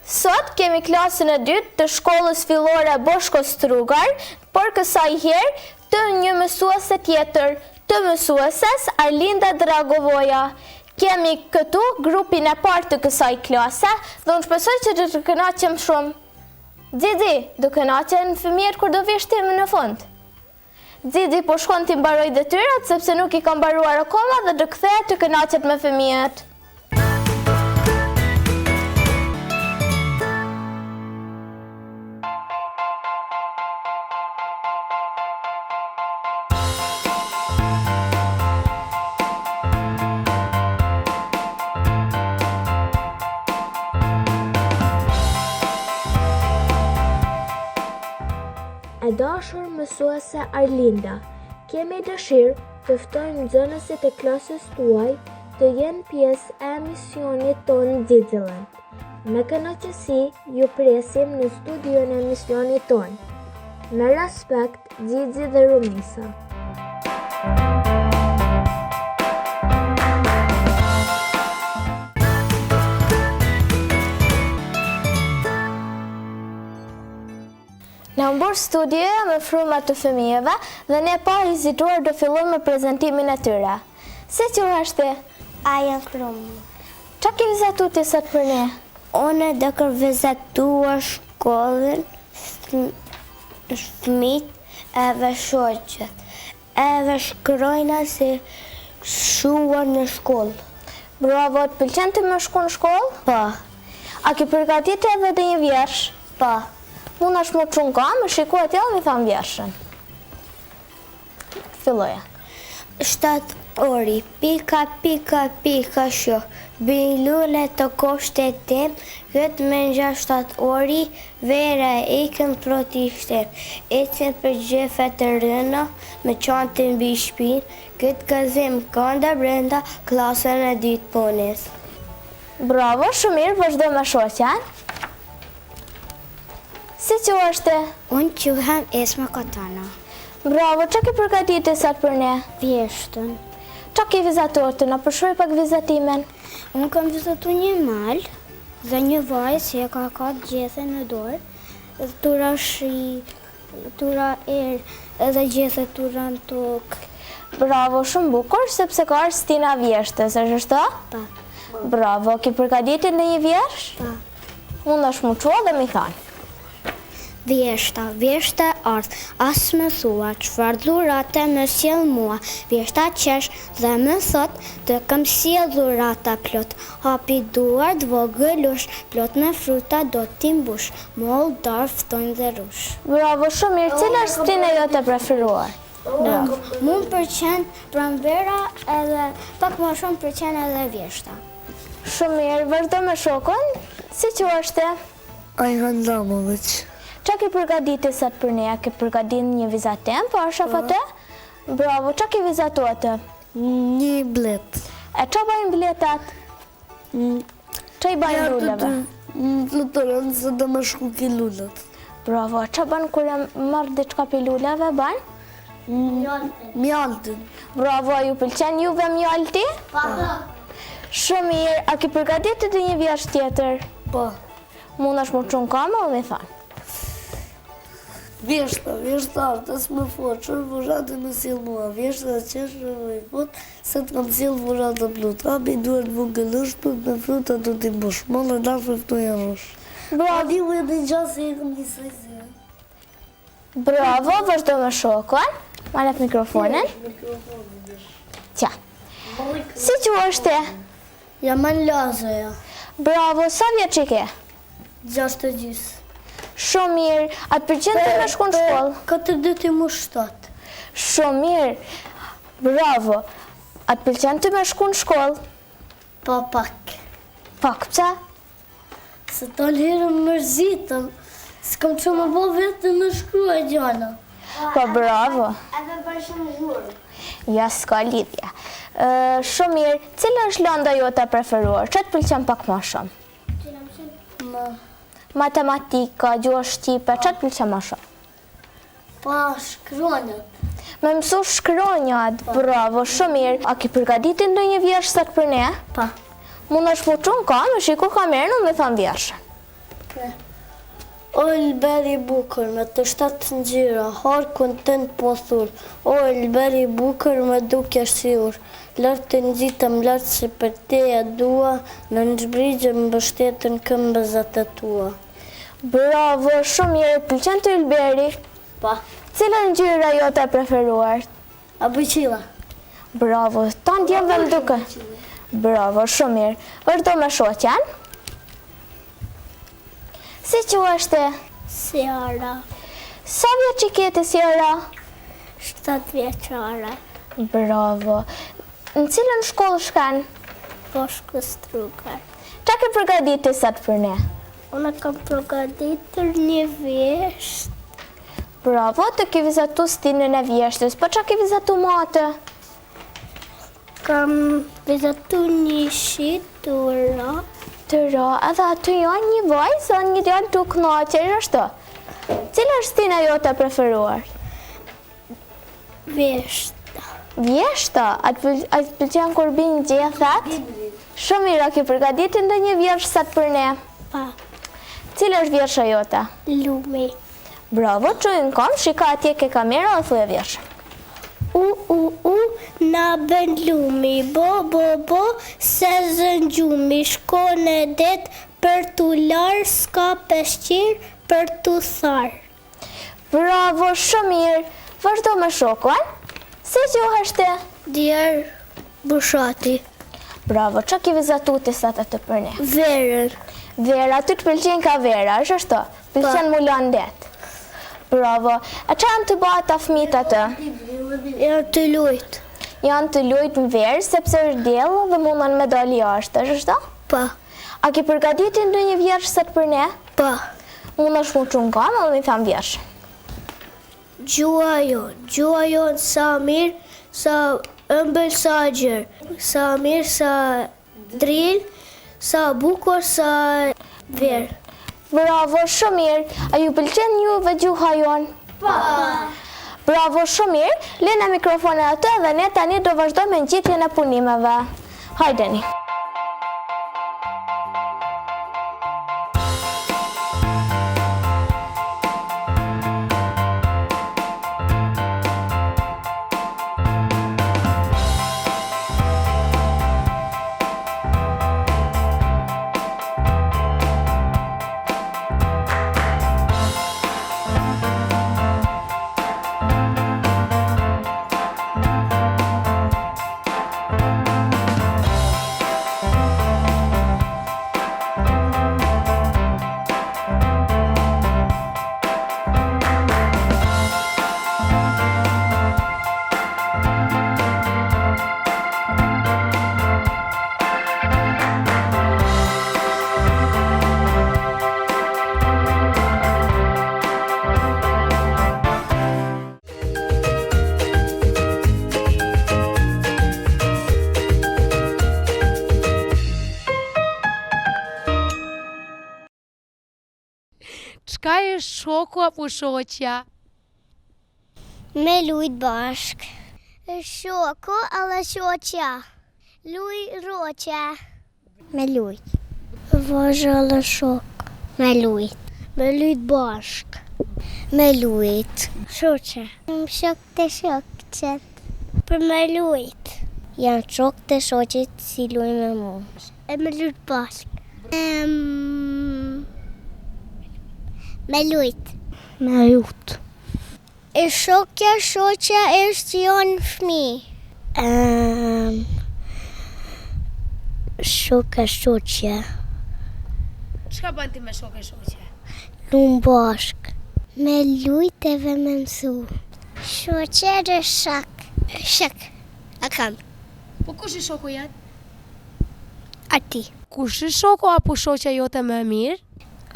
Sot kemi klasën e dytë të shkollës fillore Boshko Strugar, por kësaj herë të një mësuese tjetër, të mësueses Arlinda Dragovoja. Kemi këtu grupin e parë të kësaj klase dhe unë shpresoj që do të kënaqem shumë. Xhixhi, do kënaqen fëmijët kur do vish ti më në fund. Xhixhi po shkon t'i mbarojë detyrat sepse nuk i ka mbaruar akoma dhe do kthehet të kënaqet me fëmijët. E dashur mësuese Arlinda, kemi dëshirë të ftojmë nxënësit e klasës tuaj të jenë pjesë e emisionit tonë Xixilend. Me kënaqësi ju presim në studion e emisionit tonë. Me respekt, Xhixhi dhe Rumesa. Na u mbush studioja me fryma të fëmijëve dhe ne pa hezituar do fillojmë me prezantimin e tyre. Si quhesh ti? Ajan Krumi. Ça ke vizatu ti sot për ne? Unë do kam vizatuar shkollën, fëmijët edhe shoqet. Edhe shkrojna se shkuar në shkollë. Bravo, të pëlqen ty me shku në shkollë? Po. A ke përgatit edhe ndonjë vjershë? Po. Mundesh m'u çu n'kamë, me shiku atje dhe me thanë vjershën. Filloje. Shtatori, pika, pika, pika, shu, Bin lule te kopshti tim, këtë mëngjes shtatori, vera ikën plot trishtim. Ecën për gjethe të rëna, me çantën mbi shpinë, këtë gëzim kam dhe brenda, klasën e dytë po nis. Bravo, shumë mirë, vazhdo me shoqen. Si quhesh ti? Unë quhem Esma Katana. Bravo, ça ke përgatitur sot për ne? Vjeshtën. Ça ke vizatuar ti? Na përshkruaj pak vizatimin. Unë kam vizatu një mal dhe një vajzë që e ka kap gjethe në dorë, dhe tu ra shi, tu ra erë edhe gjethe tu ra në tokë. Bravo, shumë bukur, sepse ka ardhur stina e vjeshtës, është ashtu? Po. Bravo, ke përgatitur ndonjë vjershë? Po. Mundesh m'u çu dhe me thanë. Vjeshta, vjeshta e artë, a s'më thua, çfarë dhurate më sjell mua, vjeshta qesh dhe më thotë, të kam sjellë dhurata plot, hapi duart vogëlush, plot me fruta do t'i mbush, mollë, dardhë, ftonj dhe rrush. Bravo, shumë mirë, cila është stina jote e preferuar? Bravo. Mu më pëlqen pranvera edhe pak më shumë pëlqen edhe vjeshta. Shumë mirë, vazhdo me shokun, si quhesh ti? Ajhan Lamoviq. Ça ke përgatitur sot për ne? A ke përgatitur një vizatim, po është apo të? Bravo, ça ke vizatu aty? Një bletë. E ça bajnë bletat? Ça i bajnë luleve? Fluturon se do me shku ke lulet. Bravo, ça ban kur e merr diçka prej luleve, ban? Mjaltin. Bravo, ju pëlqen juve mjalti? Po. Shumë mirë, a ke përgatitur edhe një vjershë tjetër? Po. Mundesh m'u çu n'kamë dhe me thanë. Vjeshta, vjeshta artë, s'më thua, çfarë dhurate më sjell mua, vjeshta qesh dhe më thotë, se të kam sjellë dhurata plot, hapi duart vogëlush, plot me fruta do t'i mbush, mollë dardhë ftonj e rrush. Bravo. A di u e di gjasë e kam njësoj si. Bravo, vazhdo me shokun. Ma lep mikrofonin. Tja. Si quhesh ti? Jaman Lazoja. Bravo, sa vjeç i ke? Gjashtë e gjysë. Shumë mirë. A të pëlqen ty me shku në shkollë? Këtë dy t'i mush shtatë. Shumë mirë. Bravo. A të pëlqen ty me shku në shkollë? Po, pak. Pak, pse? Se tanë herë më mërzitëm, s'kam që me bo vetë me shkrua gjana. Po, bravo. Edhe bërë shumë zhurmë. Ja, s'ka lidhje. Shumë mirë, cila është lënda jote e preferuar? Ça të pëlqen pak ma shumë? Cila më pëlqen? Ma. Matematika, gjuha shqipe, ça të pëlqen ma shumë? Po, shkronjat. Me mësu shkronjat, bravo, shumë mirë. A ke përgatitur ndonjë vjershë sot për ne? Po. Mundesh m'u çu n'kamë, me shiku kamerën, me thanë vjershën. O ylber i bukur me të shtatë ngjyra, harkun tënd po thur, o ylber i bukur më dukesh si urë, lart të ngjitem lart se për te e dua, nën ç'brigje mbështeten këmbëzat e tua. Bravo, shumë mirë, të pëlqen ty ylberi? Po. Cila është ngjyra jote e preferuar? A bojqilla. Bravo, tanë djemve më duket. Bravo, shumë mirë. Vazhdo me shoqen. Si quhesh ti? Siara. Sa vjeç i ke ti Siara? 7 vjeçare. Bravo. Në cilën shkollë shkon? Boshko Strugar. Ça ke përgatitur sot për ne? Unë kam përgatitur një vjeshtë. Bravo, ti ke vizatu stinën e vjeshtës, po ça ke vizatu me atë? Kam vizatu një shi tu ra. Tu ra, edhe aty janë një vajzë dhe një djalë tu knaqë, ashtu. Cila është stina jote e preferuar? Vjeshta. Vjeshta? A të pëlqen kur bijnë gjethet? Shumë mirë, a ke përgatitur ndonjë vjershë sot për ne? Po. Cila është vjersha jote? Lumi. Bravo, çohu në këmbë, shiko atje ke kamera dhe thuje vjershën. U, u, u, na bën lumi, bo, bo, bo, s'e zën gjumi, shko në det për t'u larë, s'ka peshqir për t'u tharë. Bravo, shumë mirë. Vazhdo me shokun. Si quhesh ti? Diar Bushati. Bravo, ça ke vizatu ti sot aty për ne? Verën. Vera, ty të pëlqen ka vera, është ashtu? Po. Pëlqen m'u la n'det. Bravo. A ça janë tu ba ata fëmijët aty? Janë tu lujt. Janë tu lujt në verë, sepse është diell dhe mundën me dalë jashtë, është ashtu? Po. A ke përgatitur ndonjë vjershë sot për ne? Po. Mundesh m'u çu në kamë edhe me thanë vjershë. Gjuha jonë, gjuha jonë sa mirë, sa ëmbël, sa gjerë, sa mirë, sa drilë, sa bukur, sa verë. Bravo, shumë mirë. A ju pëlqen juve gjuha jonë? Po. Bravo, shumë mirë. Lene mikrofonin aty dhe ne tani do vazhdojmë me ngjitjen e punimeve. Hajdeni. Çka është shoku apo shoqja? Me lujt bashk. Shoku edhe shoqja. Luj rroqe. Me lujt. Vajza edhe shok. Me lujt. Me lujt bashk. Me lujt. Shoqe. Shok të shoqet. Për me lujt. Janë shok të shoqet si luj me mu. E me lujt bashk. Me lujt. Me lujt. E shokja shoqja është janë fmi. Ehm, shoka shoqja. Çka bën ti me shokë e shoqe? Lum bashk. Me lujt edhe me mësu. Shoqe dhe shok. Shok. A kam. Po kush është shoku jot? Arti. Kush është shoku apo shoqja jote më e mirë?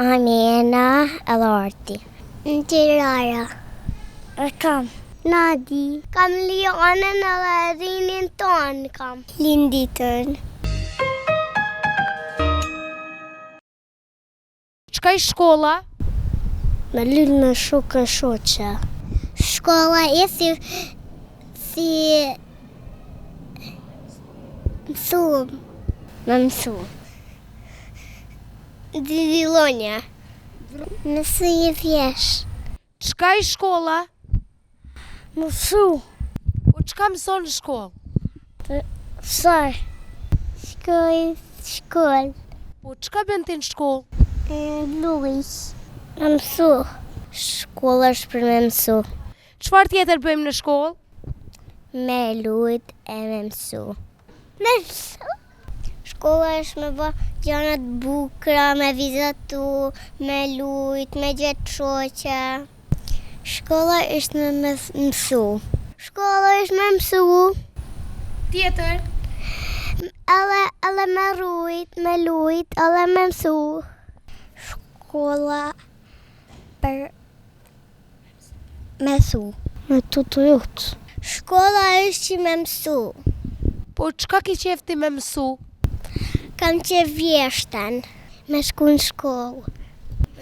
Amena edhe Arti. Në Tirana. E kam. Nadi. Kam Lionën edhe Rinin tonë kam. Linditën. Çka është shkolla? Me lujt me shokë e shoqe. Shkolla e si si mësu. Me mësu. Didilonja. Mësu një vjesh. Çka ish shkolla? Mësu. Po çka mëson në shkollë? Mësoj. Shkoj shkollë. Po çka bën ti në shkollë? Luj. Mësu. Shkolla është për me mësu. Çfarë tjetër bëjmë në shkollë? Me lujt e me mësu. Me mësu. Shkolla është me ba gjana të bukra, me vizatu, me lujt, me gjetë shoqe. Shkolla është me me mësu. Shkolla është me mësu. Tjetër? Edhe, edhe me rujt, me lujt, edhe me mësu. Shkolla për Mësu. Me të të Shkolla është që me mësu. Po çka ke qef ti me mësu? Kam qef vjeshtën. Me shku në shkollë.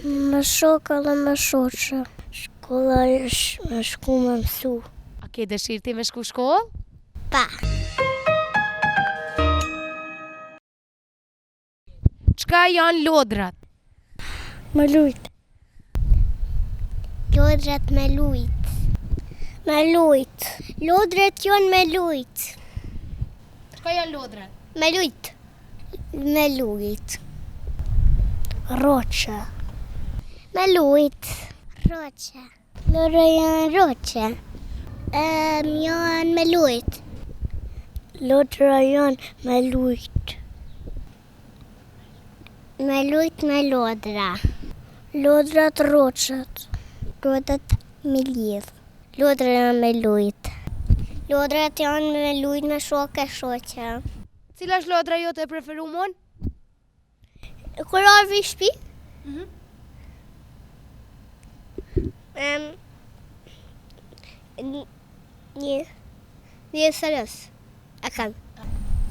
Me shokë edhe me shoqe. Shkolla është me shku me mësu. A ke dëshirë ti me shku shkollë? Pa. Çka janë lodrat? Me lujt. Lodrat me lujt. Me lujt. Lodrat janë me lujt. Çka janë lodrat? Me lujt. Me lujt. Rroqe. Me lujt. Rroqe. Lodra janë rroqe. Janë me lujt. Lodra janë me lujt. Me lujt me lodra. Lodrat rroqet. Lodrat me lidh. Lodra janë me lujt. Lodrat janë me lujt me shokë e shoqe. Cila është lodra jote e preferume? Kur ardhi në shpi? Mm -hmm. um, një, një sërës, e kam.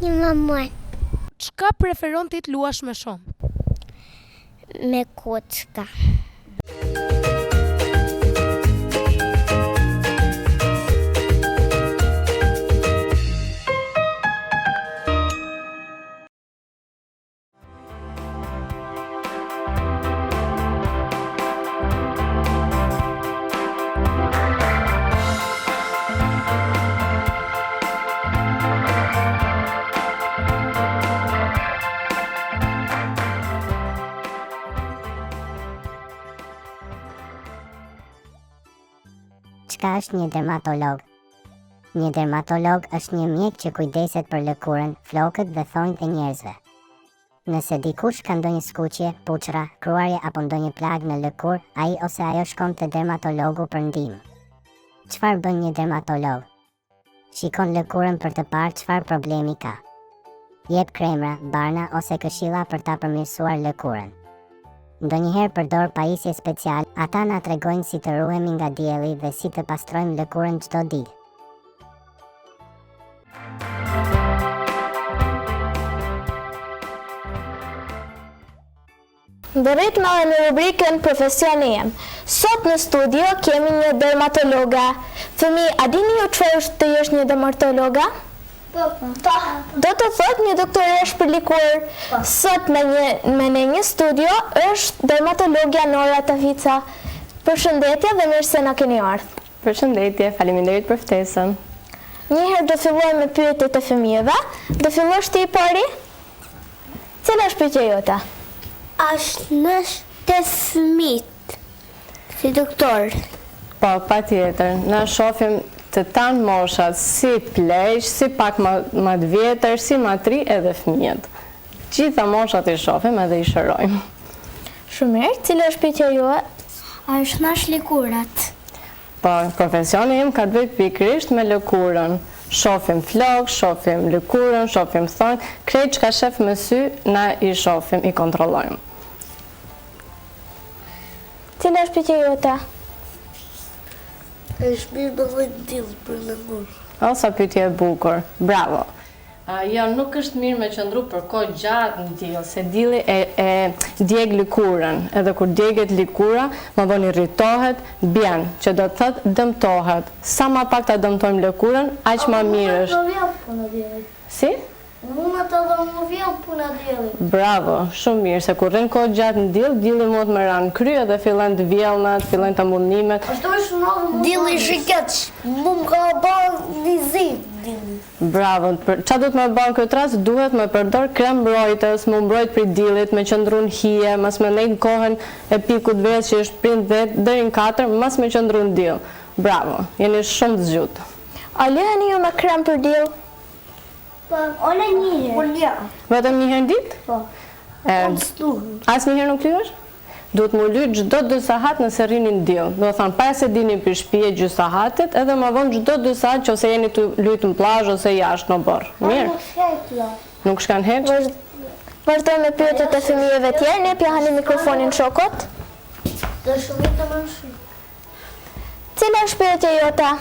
Një mamon. Çka preferon ti të luash më shumë? Me kocka. Çka është një dermatolog? Një dermatolog është një mjek që kujdeset për lëkurën, flokët dhe thonjtë e njerëzve. Nëse dikush ka ndonjë skuqje, puçrra, kruarje apo ndonjë plagë në lëkurë, ai ose ajo shkon te dermatologu për ndihmë. Çfarë bën një dermatolog? Shikon lëkurën për të parë çfarë problemi ka. Jep kremra, barna ose këshilla për ta përmirësuar lëkurën. Ndonjëherë përdor pajisje speciale, ata na tregojnë si të ruhemi nga dielli dhe si të pastrojmë lëkurën çdo ditë. Mbërritëm edhe në rubrikën Profesioni im. Sot në studio kemi një dermatologe. Fëmijë, a dini ju çfarë është të jesh një dermatologe? Po, po. po. Do të thotë një doktoreshë për lëkurë. Po. Sot me një me ne në studio është dermatologja Nora Tavica. Përshëndetje dhe mirë se na keni ardhur. Përshëndetje, faleminderit për ftesën. Njëherë do fillojmë me pyetjet e fëmijëve. Do fillosh ti i pari? Cila është pyetja jote? A shnosh te fëmijët si doktor? Po, patjetër. Na shofim të tanë moshat, si pleq, si pak ma, ma të vjetër, si ma të ri edhe fëmijët. Gjitha moshat i shofim edhe i shërojmë. Shumë mirë, cila është pyetja juaj? A e shnosh lëkurat? Po, profesioni im ka të bëjë pikërisht me lëkurën. Shofim flokë, shofim lëkurën, shofim thonjtë, krejt çka shef me sy, na i shofim, i kontrollojmë. Cila është pyetja jote? A është mirë me rrejt në diell për lëkurë? O, sa pyetje e bukur. Bravo. Jo, nuk është mirë me qëndru për kohë gjatë në diell, se dielli e e djeg lëkurën, edhe kur djeget lëkura, më vonë irritohet, bjen, që do të thotë dëmtohet. Sa ma pak ta dëmtojmë lëkurën, aq ma mirë është. Si? Mundet edhe mu vjell puna diellit. Bravo, shumë mirë, se kur rrin kohë gjatë në diell, dielli mundet me ra në krye dhe fillojnë të vjellnat, fillojnë të amullimet. Ashtu është në Dielli është i keq, mu më ka ba një zi dielli. Bravo, për ça duhet me ba në këtë rast, duhet me përdor krem mbrojtës, mu mbrojt prej diellit, me qëndru në hije, mos me nejt në kohën e pikut verës që është prej 10 deri në 4, mos me qëndru në diell. Bravo, jeni shumë të zgjutë. A lyheni ju me krem për diell? Po, unë një herë. Unë jo. Vetëm një herë në ditë? Po. Unë s'luhem. Asnjëherë nuk lyhesh? Duhet mu ly çdo dy sahat nëse rrini në diell. Do të thonë para se dilni prej shtëpie gjysë sahatit, edhe më vonë çdo dy sahat qofse jeni tu lujt në plazh ose jashtë në oborr. Mirë. Nuk shkoj plazh. Nuk shkon hiç? Vazhdojmë me pyetjet e fëmijëve tjerë, ne pja hani mikrofonin shokut. Të shumë të më shumë. Cila është pyetja jote?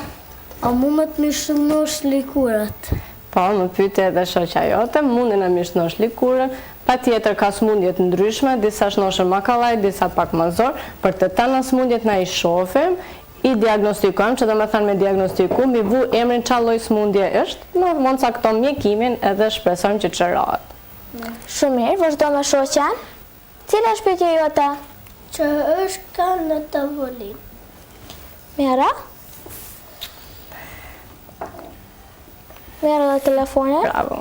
A mundet mi shënosh likurat? Po, më pyeti edhe shoqja jote, munden me shnosh likurën, patjetër ka smundje të ndryshme, disa shnoshen ma kallaj, disa pak ma zor, për të tana smundjet na i shofim, i diagnostikojmë, që do me thënë me diagnostiku, mi vu emrin ça lloj smundje është, më vonë cakton mjekimin edhe shpresojmë që të shërohet. Shumë mirë, vazhdo me shoqen. Cila është pyetja jote? Ça është ka në tavolinë? Merre. Merre dhe telefonin. Bravo.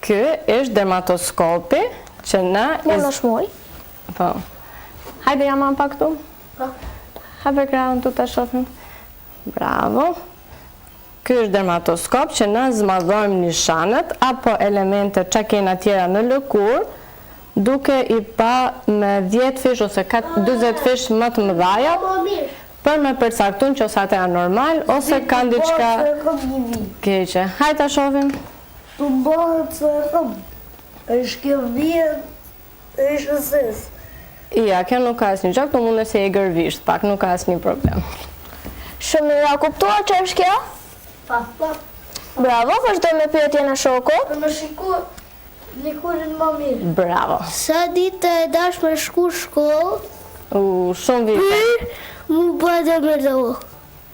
Ky është dermatoskopi që na... Më në shmuj. Po. Hajde jam anë pak këtu. Po. Hape krahun tu ta shofim. Bravo. Ky është dermatoskop që na zmadhojmë nishanet apo elementet ça kena tjera në lëkurë duke i pa me 10 fish ose 40 fish më të mëdhaja për me përcaktu nëse ata janë normal ose kanë diçka keqe. Hajde ta shohim. Tu bëhet se e kam. Është kjo vjen Është e zezë. Ja, kjo nuk ka asnjë gjë, këtu mundet se je gërvisht pak, nuk ka asnjë problem. Shumë mirë, a kuptuat që është kjo? Pa, pa. Bravo, vazhdojmë me pyetjen e shokut. Për me shiku lëkurën më mirë. Bravo. Sa ditë e dash me shku shkollë? U, shumë vite. Për mu bë dermatolog.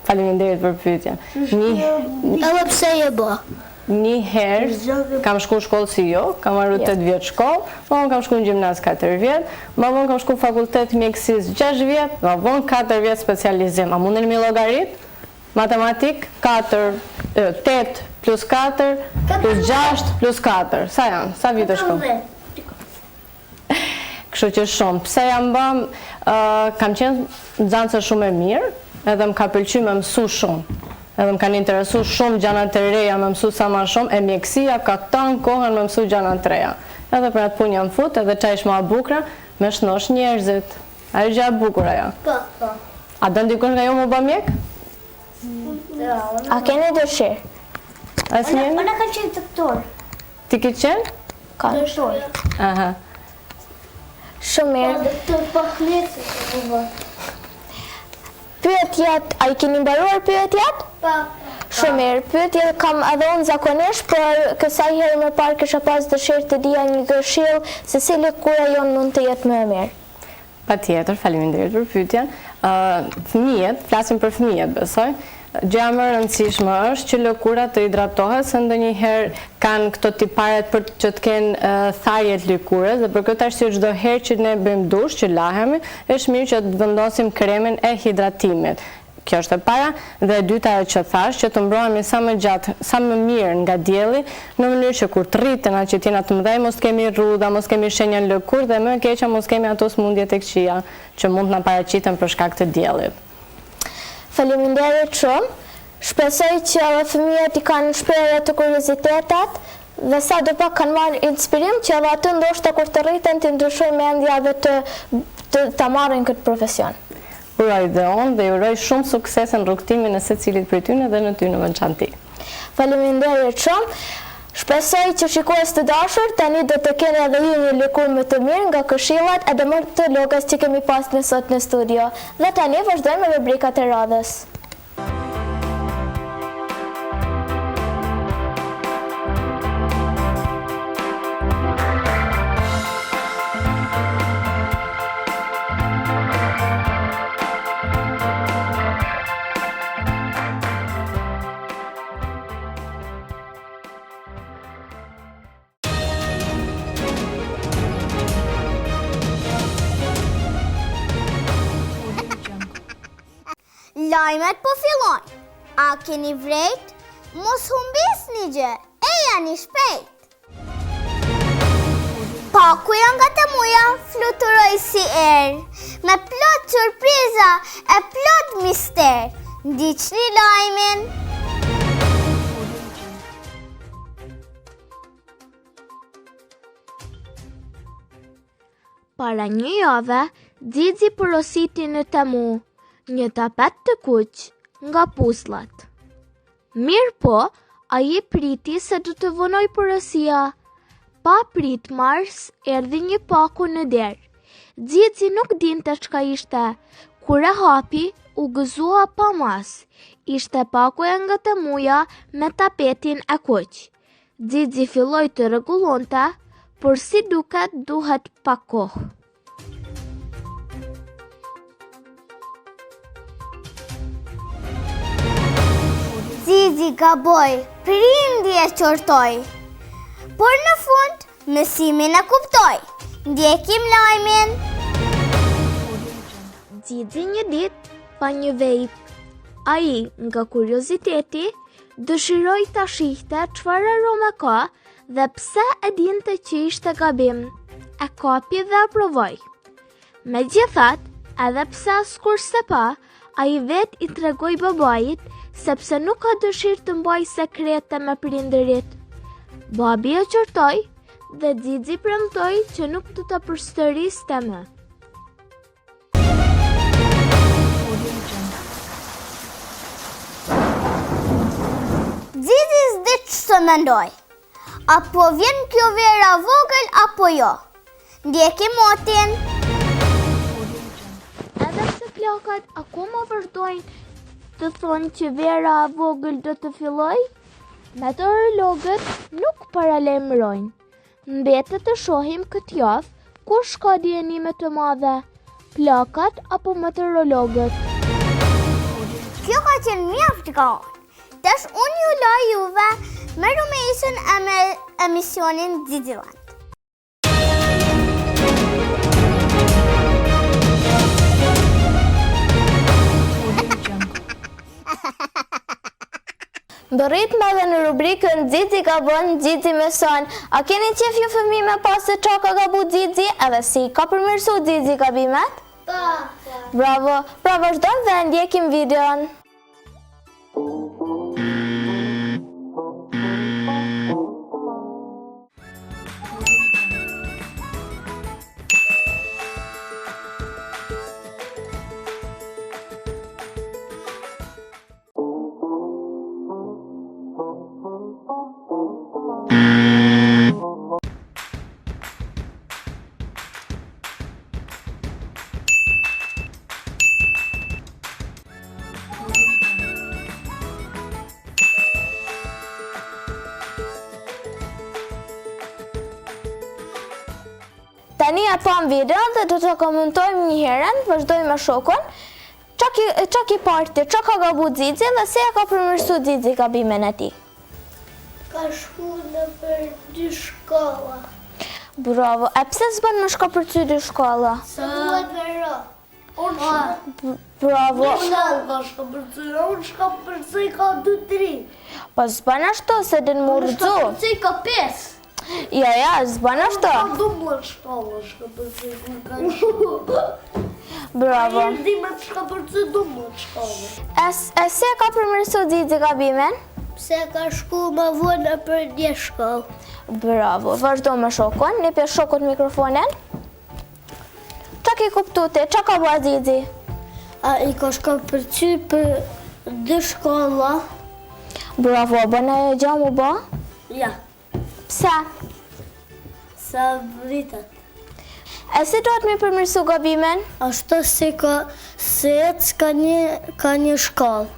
Faleminderit për pyetjen. Edhe pse je bë. Një herë kam shku shkollë si jo, kam marrë 8 vjet shkollë, më vonë kam shku në gjimnaz 4 vjet, më vonë kam shku fakultet mjekësisë 6 vjet, më vonë 4 vjet specializim. A mundeni mi llogarit? Matematik 4, 8 plus 4 plus 6 plus 4. Sa janë? Sa vite shkollë? Kështu që shumë. Pse jam bë, kam qenë nxënëse shumë e mirë, edhe më ka pëlqy me mësu shumë. Edhe më kanë interesu shumë gjana të reja, me mësu sa ma shumë, e mjekësia ka tanë kohën me mësu gjana të reja. Edhe për atë punë jam fut, edhe ça ish ma e bukra, me shnosh njerëzit. A është gjë e bukur ajo? Po, po. A don dikush nga ju mu bë mjek? A keni dëshirë? Asnjë? Unë kam qenë doktor. Ti ke qenë? Ka. Doktor. Aha. Shumë mirë. Doktor pak mirë. Pyetjet, a i keni mbaruar pyetjet? Po. Shumë mirë. Pyetjet kam edhe unë zakonisht, por kësaj herë më parë kisha pas dëshirë të dija një këshillë se si lëkura jonë mund të jetë më e mirë. Patjetër, faleminderit për pyetjen. Fëmijët, flasim për fëmijët, besoj. Gjëja më e rëndësishme është që lëkura të hidratohet, se ndonjëherë kanë këto tiparet për që të kenë tharje të lëkurës dhe për këtë arsye çdo herë që ne bëjmë dush, që lahemi, është mirë që të vendosim kremin e hidratimit. Kjo është e para, dhe e dyta ajo që thashë, që të mbrohemi sa më gjatë, sa më mirë nga dielli, në mënyrë që kur të rriten që të jena të mëdhenj mos të kemi rrudha, mos kemi shenja në lëkurë dhe më e keqja mos kemi ato sëmundjet e këqija që mund të na paraqiten për shkak të diellit. Faleminderit shumë. Shpresoj që edhe fëmijët i kanë shprehur ato kuriozitetet dhe sado pak kanë marrë inspirim që edhe aty ndoshta kur të rriten t'i ndryshojë mendja dhe të ta marrin këtë profesion. Uroj dhe unë dhe i uroj shumë suksese në rrugëtimin e secilit prej tyne dhe në ty në veçanti. Faleminderit shumë. Shpresoj që shikues të dashur, tani do të keni edhe ju një lëkurë më të mirë nga këshillat e dermatologes që kemi pas ne sot në studio. Dhe tani vazhdojmë me rubrikat e radhës. Lajmet po fillojnë. A keni vrejt? Mos humbisni gjë, ejani shpejt. Pakoja nga Temuja fluturoi si erë, me plot surpriza e plot mister. Ndiqni lajmin! Para një jave, Xizi porositi në Temu, një tapet të kuq nga pusllat. Mirëpo, ai priti se do të vonojë porosia. Papritmas, erdhi një pako në derë. Xizi nuk dinte çka ishte. Kur e hapi, u gëzua pa masë. Ishte pakoja nga Temuja me tapetin e kuq. Xizi filloi të rregullonte, por si duket duhet pak kohë. Xizi gaboi, prindi e qortoi, por në fund mësimin e kuptoi. Ndjekim lajmin. Xizi një ditë pa një vape. Ai, nga kurioziteti, dëshiroi ta shihte çfarë arome ka dhe pse e dinte që ishte gabim, e kapi dhe e provoi. Megjithatë, edhe pse askush s'e pa, ai vetë i tregoi babait sepse nuk ka dëshirë të mbajë sekrete me prindërit. Babi e qortoi dhe Xizi premtoi që nuk do ta përsëriste më. Xizi s'di ç'të mendojë. A po vjen kjo vera vogël apo jo? Ndjekim motin. Edhe pse plakat akoma vazhdojnë të thonë që vera vogël do të fillojë, meteorologët nuk paralajmërojnë. Mbetet të shohim këtë javë kush ka dijeni më të madhe, plakat apo meteorologët. Kjo ka qenë mjaft nga unë. Tash unë ju lë juve me Rumeisën e me emisionin Xiziland. Mbërritëm edhe në rubrikën Xizi gabon, Xizi mëson. A keni qef ju fëmijë me pa se ça ka gabu Xizi edhe si ka përmirësu Xizi gabimet? Po. Bravo. Pra vazhdojmë dhe ndjekim videon. Tani e pamë videon dhe do të komentojmë një herë, vazhdojmë me shokun. Ça ki, ça ki parë ti, ça ka gabu Xizi dhe si e ka përmirësu Xizi gabimin e tij? Ka shku nëpër dy shkolla. Bravo, e pse s'bën me shkapërcy dy shkolla? Se duhet me ra. Bravo. Një shkallë ka shkapërcy, unë shkapërcy ka dy, tri. Po s'bën ashtu se din m'u rrëzu. Unë shkapërcy ka pesë. Jo, jo, s'bën ashtu. Ka 12 shkallë shkapërcy kur ka shku. Bravo. Ai di me të shkapërcy 12 shkallë. E, e si e ka përmirësu Xizi gabimin? Pse ka shku më vonë nëpër një shkollë. Bravo. Vazhdo me shokun, jepja shokut mikrofonin. Ça ke kuptu ti? Ça ka ba Xizi? A i ka shkapërcy për dy shkolla? Bravo, bën ajo gja m'u ba? Ja. Pse? Se vritet. E si duhet me përmirësu gabimin? Ashtu si ka, si ec ka një, ka një shkallë.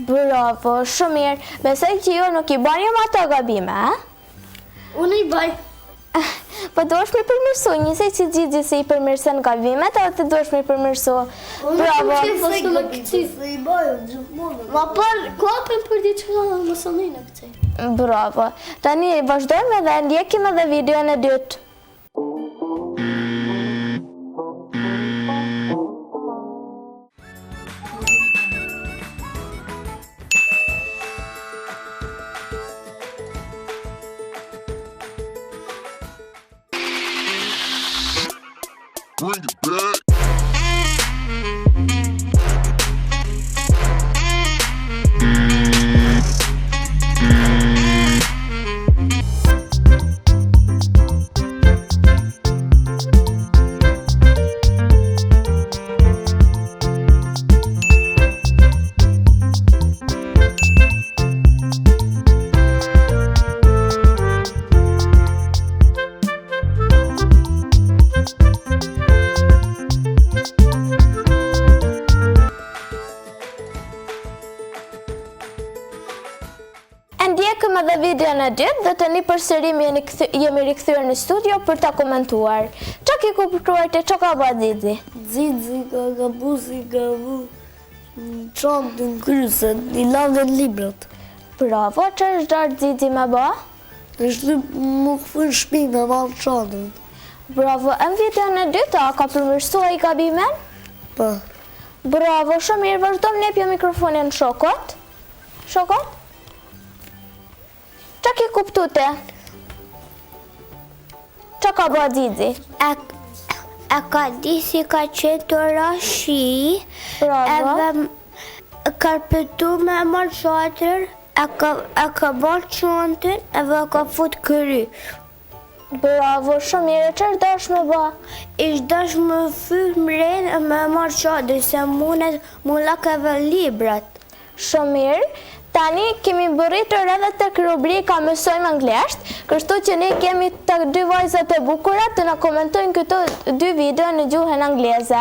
Bravo, shumë mirë. Besoj që ju nuk i bani më ato gabime, a? Unë i baj. Po duhesh me përmirësu, njësoj si Xizi si i përmirëson gabimet, edhe ti duhesh me përmirësu. Bravo. Unë nuk e me këci. Se i baj, gjithmonë. Ma parë, kapim për diçka dhe më sëllin e këci. Bravo. Tani vazhdojmë edhe ndjekim edhe videon e dytë. Bring it back. E ndjekëm edhe videon e dytë dhe tani përsëri jemi rikthyer në studio për ta komentuar. Ça ke kuptuar ti ça ka ba Xizi? Xizi ka gabu si ka vu në çantë në kry se i lagen librat. Bravo, ça është dashtë Xizi me ba? Është m'u kthy në shpi me marrë çadrën. Bravo, e në videon e dytë a ka përmirësu ai gabimin? Po. Bravo, shumë mirë, vazhdojmë jepja mikrofonin shokut. Shokut? Ça ke kuptu ti? Ça ka ba Xizi? E, e ka di si ka qenë tu ra shi, Bravo. edhe ka pëtu me marrë çadrën, E ka e ka marrë çantën edhe e ka fut kry. Bravo, shumë mirë, e ç'është dashtë me ba? Ish dashtë me kthy mrena e me marrë çadrën, se munet m'u lag edhe librat. Shumë mirë. Tani kemi mbërritur edhe tek rubrika Mësojmë anglisht, kështu që ne kemi të dy vajzat e bukura të na komentojnë këto dy video në gjuhën angleze.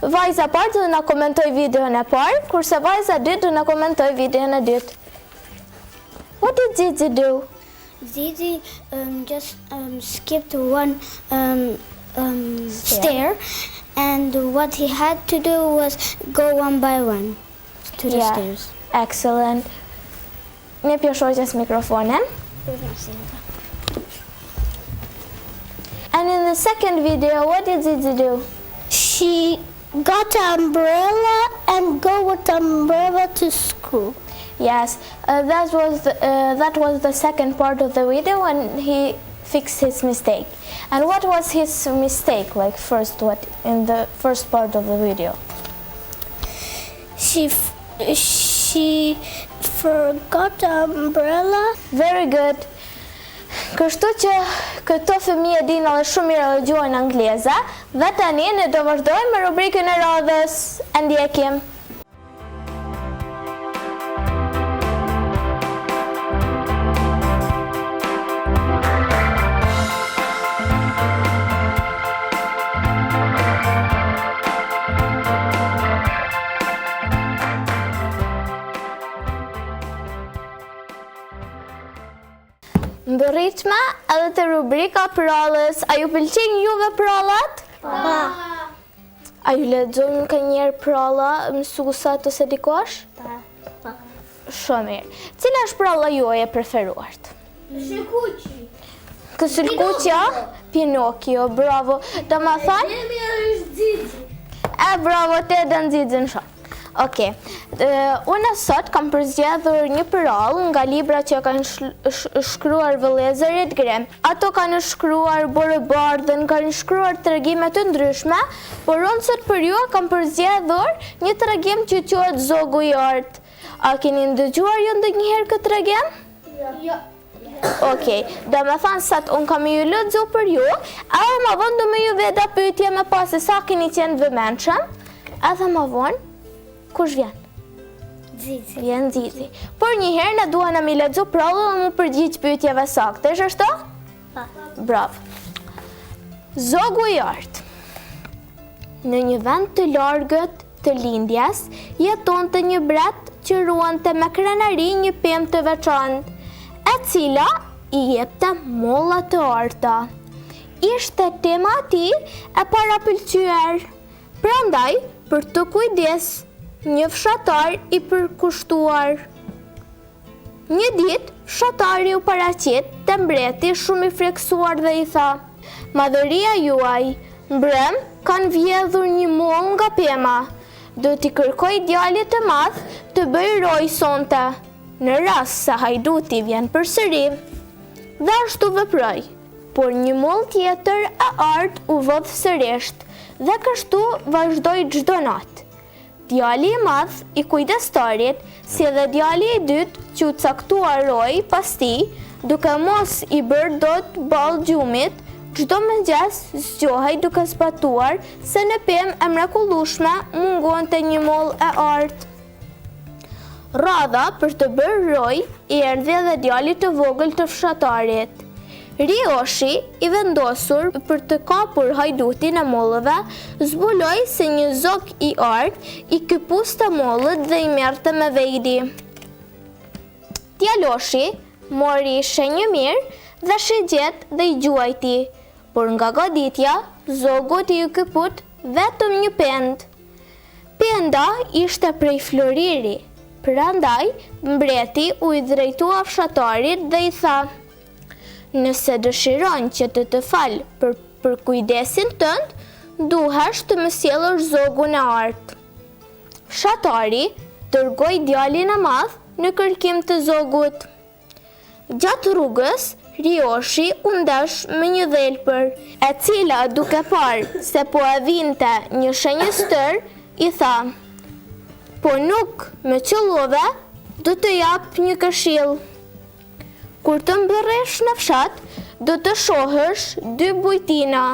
Vajza e parë do na komentojë videon e parë, kurse vajza e dytë do na komentojë videon e dytë. What did Zizi do? Zizi um, just um, skipped one um, um, stair and what he had to do was go one by one to the yeah. stairs. Excellent. Jepja shoqes mikrofonin. And in the second video, what did Zizi do? She got an umbrella and go with umbrella to school. Yes, uh, that was the, uh, that was the second part of the video when he fixed his mistake. And what was his mistake? Like first, what in the first part of the video? She she forgot the umbrella. Very good. Kështu që këto fëmijë e dinë edhe shumë mirë edhe gjuhën angleze dhe tani ne do vazhdojmë me rubrikën e radhës. E ndjekim. Mbërritëm edhe te rubrika e përrallës. A ju pëlqejnë juve përrallat? Po. A ju lexojnë nganjëherë përralla mësuesat ose dikush? Po. Po. Shumë mirë. Cila është përralla juaj e preferuar? Kësulkuqi. Kësulkuqja? Pinokio, bravo. Domethënë? Jemi është Xizi. E bravo, ti e don Xixin shumë. Okej. Unë sot kam përzgjedhur një përrallë nga libra që kanë shkruar vëllezërit Grimm. Ato kanë shkruar Borëbardhën, kanë shkruar tregime të ndryshme, por unë sot për ju kam përzgjedhur një tregim që quhet Zogu i Artë. A keni ndëgjuar ju ndonjëherë këtë tregim? Jo. Okej, domethënë sot unë kam me ju lexu për ju, edhe ma vonë do me ju vet pyetje me pa se sa keni qenë të vëmendshëm, edhe ma vonë, kush vjen? Xizi. Vjen Xizi. Por njëherë na duhet me lexu përrallën dhe m'u përgjigj pyetjeve saktë, është ashtu? Po. Bravo. Zogu i artë. Në një vend të largët të lindjes, jetonte një mbret që ruante me krenari një pemë të veçantë, e cila i jepte molla të arta. Ishte pema e tij e parapëlqyer. Prandaj, për të kujdes një fshatar i përkushtuar. Një ditë, fshatari u paraqit te mbreti shumë i frikësuar dhe i tha, Madhëria juaj, mbrëmë kanë vjedhur një mollë nga pema. Do t'i kërkoj djalit të madh të bëjë rojë sonte, në rast se hajduti vjen përsëri. Dhe ashtu veproi. Por një mollë tjetër e artë u vodh sërisht dhe kështu vazhdoi çdo natë. Djali i madh i kujdestarit, si edhe djali i dytë që u caktua rojë pas tij, duke mos i bërë dot ballë gjumit, çdo mëngjes zgjohej duke zbatuar se në pemë e mrekullueshme mungonte një mollë e artë. Radha për të bërë rojë i erdhi edhe djalit të vogël të fshatarit. Rioshi, i vendosur për të kapur hajdutin e mollëve, zbuloi se një zog i artë i këpuste mollët dhe i merrte me vedi. Djaloshi mori shenjëmirë dhe shigjetë dhe i gjuajti, por nga goditja, zogut iu këput vetëm një pendë. Penda ishte prej floriri, prandaj mbreti u drejtua fshatarit dhe i tha, Nëse dëshiron që të të fal për përkujdesin tënd, duhesh të më sjellësh zogun e artë. Fshatari dërgoi djalin e madh në kërkim të zogut. Gjatë rrugës, Rioshi u ndesh me një dhelpër, e cila duke parë se po e vinte një shënjestër, i tha, Po nuk më qëllove, do të jap një këshillë. Kur të mbërrish në fshat, do të shohësh dy bujtina,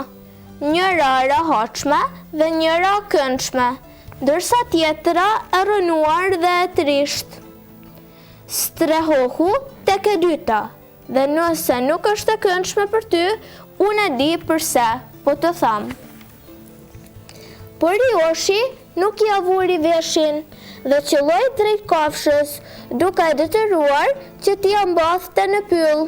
njëra e rehatshme dhe njëra e këndshme, ndërsa tjetra e rrënuar dhe e trishtë. Strehohu tek e dyta, dhe nëse nuk është e këndshme për ty, unë e di përse po të them. Por Rioshi nuk ia vuri veshin dhe qëlloi drejt kafshës, duke e detyruar që t'ia mbathte në pyll.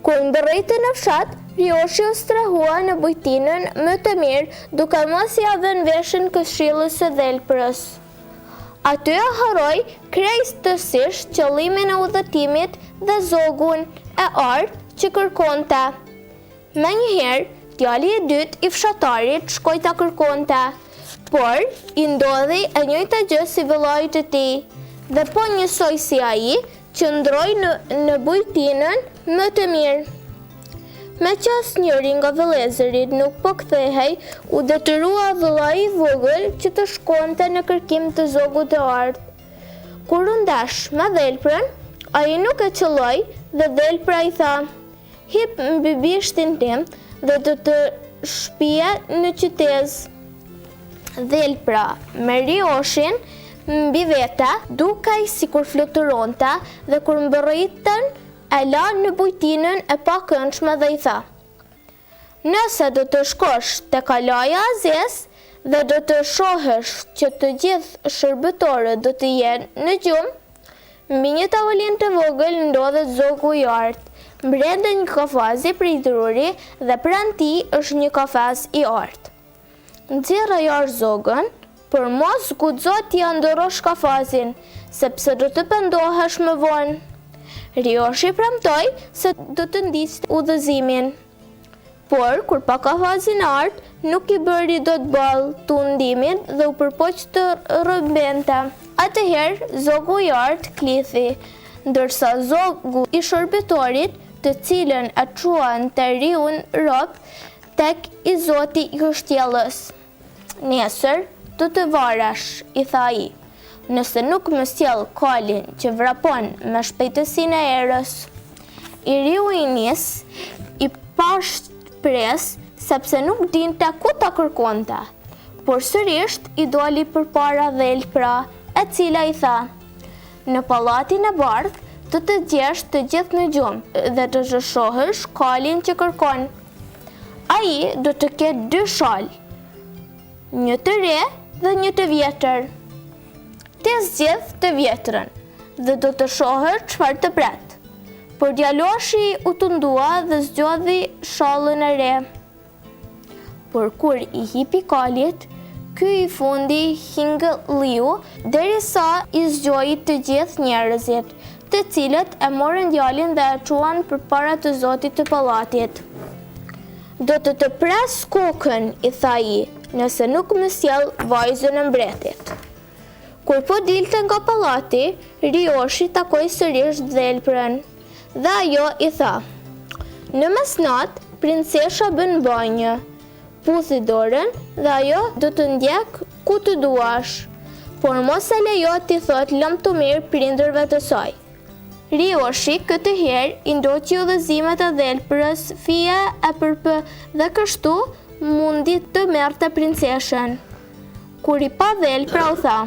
Kur mbërriti në fshat, Rioshi u strehua në bujtinën më të mirë, duke mos ia vënë veshin këshillës së dhelprës. Aty e harroi krejtësisht qëllimin e udhëtimit dhe zogun e artë që kërkonte. Menjëherë, djali i dytë i fshatarit shkoi ta kërkonte, por i ndodhi e njëjta gjë si vëllait të tij, dhe po njësoj si ai, qëndroi në në bujtinën më të mirë. Meqë asnjëri nga vëllezërit nuk po kthehej, u detyrua vëllai i vogël që të shkonte në kërkim të zogut të artë. Kur u ndesh me dhelprën, ai nuk e qëlloi dhe dhelpra i tha, Hip mbi bishtin tim dhe do të shpie në qytezë. Dhelpra me Rioshin mbi vete, dukej sikur fluturonte dhe kur mbërritën e la në bujtinën e pakëndshme dhe i tha, Nëse do të shkosh te kalaja e zezë dhe do të shohësh që të gjithë shërbëtorët do të jenë në gjumë, mbi një tavolinë të vogël ndodhet zogu i artë, brenda një kafazi prej druri dhe pranë tij është një kafaz i artë. Nxirre jashtë zogun, por mos guxo t'ia ndërrosh kafazin, sepse do të pendohesh më vonë. Rioshi premtoi se do të ndiqte udhëzimin. Por, kur pa kafazin e artë, nuk i bëri dot ballë tundimit dhe u përpoq të rrëmbente. Atëherë, zogu i artë klithi, ndërsa zogu i shërbëtorit, të cilin e çuan të riun rob, Tek i zoti i kështjellës. Nesër do të varesh, i tha ai, nëse nuk më sjell kalin që vrapon me shpejtësinë e erës. I riu u nis i pashpresë sepse nuk dinte ku ta kërkonte. Por sërisht i doli përpara dhelpra, e cila i tha, Në pallatin e bardhë do të gjesh të gjithë në gjumë dhe do të shohësh kalin që kërkon. Ai do të ketë dy shalë, një të re dhe një të vjetër. Ti zgjidh të vjetrën dhe do të shohësh çfarë të pret. Por djaloshi u tundua dhe zgjodhi shallën e re. Por kur i hipi kalit, ky i fundi hingëlliu derisa i zgjoi të gjithë njerëzit, të cilët e morën djalin dhe e çuan përpara të zotit të pallatit. Do të të pres kokën, i tha ai, nëse nuk më sjell vajzën e mbretit. Kur po dilte nga pallati, Rioshi takoi sërish dhelprën dhe ajo i tha, Në mesnatë, princesha bën banjë. Puthi dorën dhe ajo do të ndjekë ku të duash, por mos e lejo t'i thotë lamtumirë prindërve të saj. Rioshi këtë herë i ndoqi udhëzimet e dhelprës fije e për pë dhe kështu mundi të merrte princeshën. Kur i pa dhelpra u tha,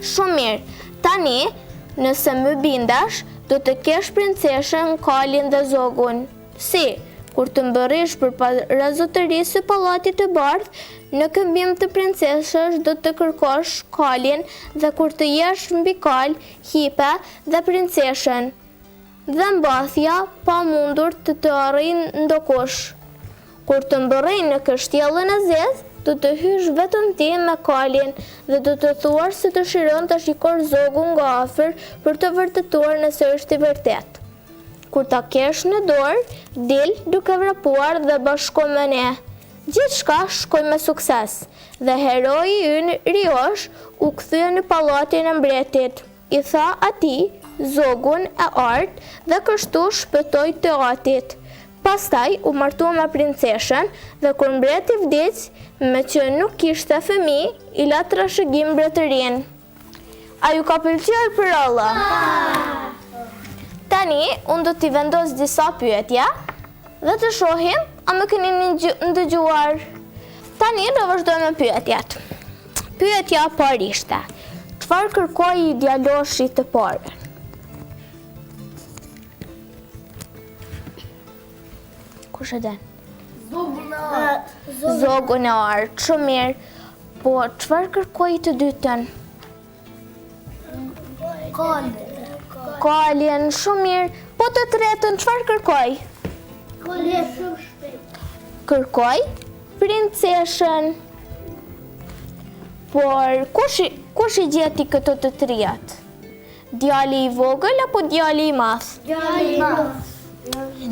Shumë mirë, tani, nëse më bindesh, do të kesh princeshën, kalin dhe zogun. Si, kur të mbërrish përpara zotërisë së Pallatit të Bardhë, në këmbim të princeshës do të kërkosh kalin dhe kur të jesh mbi kalë, hipe dhe princeshën dhe mbathja pa mundur të të arrijë ndokush. Kur të mbërrijë në kështjellën e zezë, do të hysh vetëm ti me kalin dhe do të thuash se dëshiron të shikosh zogun nga afër për të vërtetuar nëse është i vërtetë. Kur ta kesh në dorë, dil duke vrapuar dhe bashkohu me ne. Gjithçka shkoi me sukses dhe heroi ynë Riosh u kthye në pallatin e mbretit, i dha atij zogun e artë dhe kështu shpëtoi të atit. Pastaj u martua me princeshën dhe kur mbreti vdiq, meqë nuk kishte fëmijë, i la trashëgim mbretërinë. A ju ka pëlqyer përralla? Tani unë do t'i vendos disa pyetje dhe të shohim a më keni ndëgjuar. Tani do vazhdojmë me pyetjet. Pyetja e parë ishte: Çfarë kërkoi djaloshi të parën? Kush e din? Zogun e artë. Zogun e artë, shumë mirë. Po, çfarë kërkoi të dytën? Kalin. Kalin, shumë mirë. Po të tretën, çfarë kërkoi? Kalin shumë shpejt. Kërkoi princeshën. Por, kush, kush i gjeti këto të trijat? Djali i vogël apo djali i madh? Djali i madh.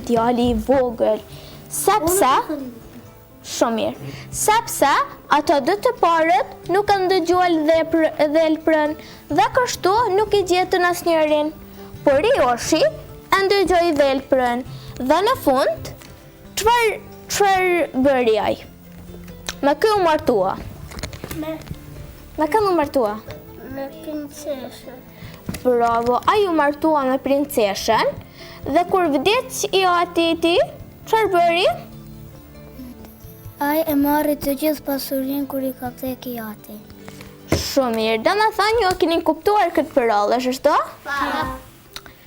Djali i vogël. Sepse Shumë mirë. Sepse ata dy të parët nuk e ndëgjuan dhelprën dhe kështu nuk i gjetën asnjërin. Por Rioshi e ndëgjoi dhelprën dhe në fund çfarë çfarë bëri ai? Me kë u martua? Me Me kë u martua? Me princeshën. Bravo, ai u martua me princeshën dhe kur vdiq i ati i tij, çfarë bëri? Ai e mori të gjithë pasurinë kur i ka vdek i ati. Shumë mirë, domethënë ju e keni kuptuar këtë përrallë, është ashtu? Po.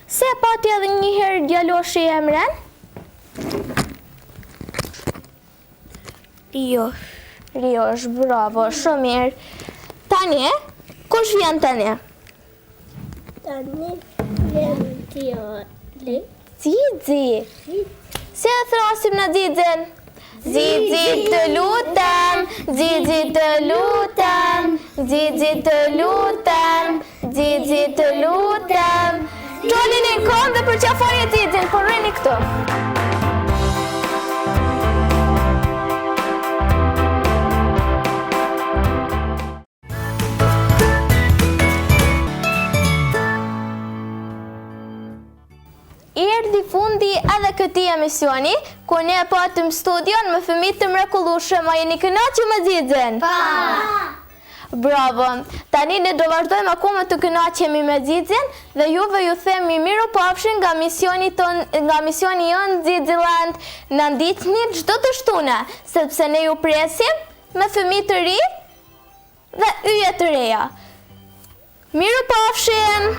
Si e pati edhe një herë djaloshi emrin? Riosh. Riosh, bravo, shumë mirë. Tani, kush vjen tani? Tani vjen djali. Zizi. Si e thrasim ne Zizin? Zizi të lutem, Zizi të lutem, Zizi të lutem, Zizi të lutem. Çolini në këmbë dhe përqafoje Zizin, por rrini këtu. Erdhi fundi edhe këtij emisioni, ku ne patëm studion me fëmijë të mrekullueshëm. A jeni kënaqur me Zizin? Po. Bravo! Tani ne do vazhdojmë akoma të kënaqemi me Xixin dhe juve ju themi mirupafshim nga misioni ton, nga misioni jonë Xixiland. Na ndiqni çdo të shtune, sepse ne ju presim me fëmijë të ri dhe yje të reja. Mirupafshim!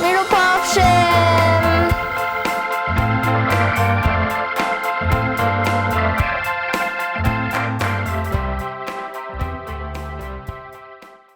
Mirupafshim!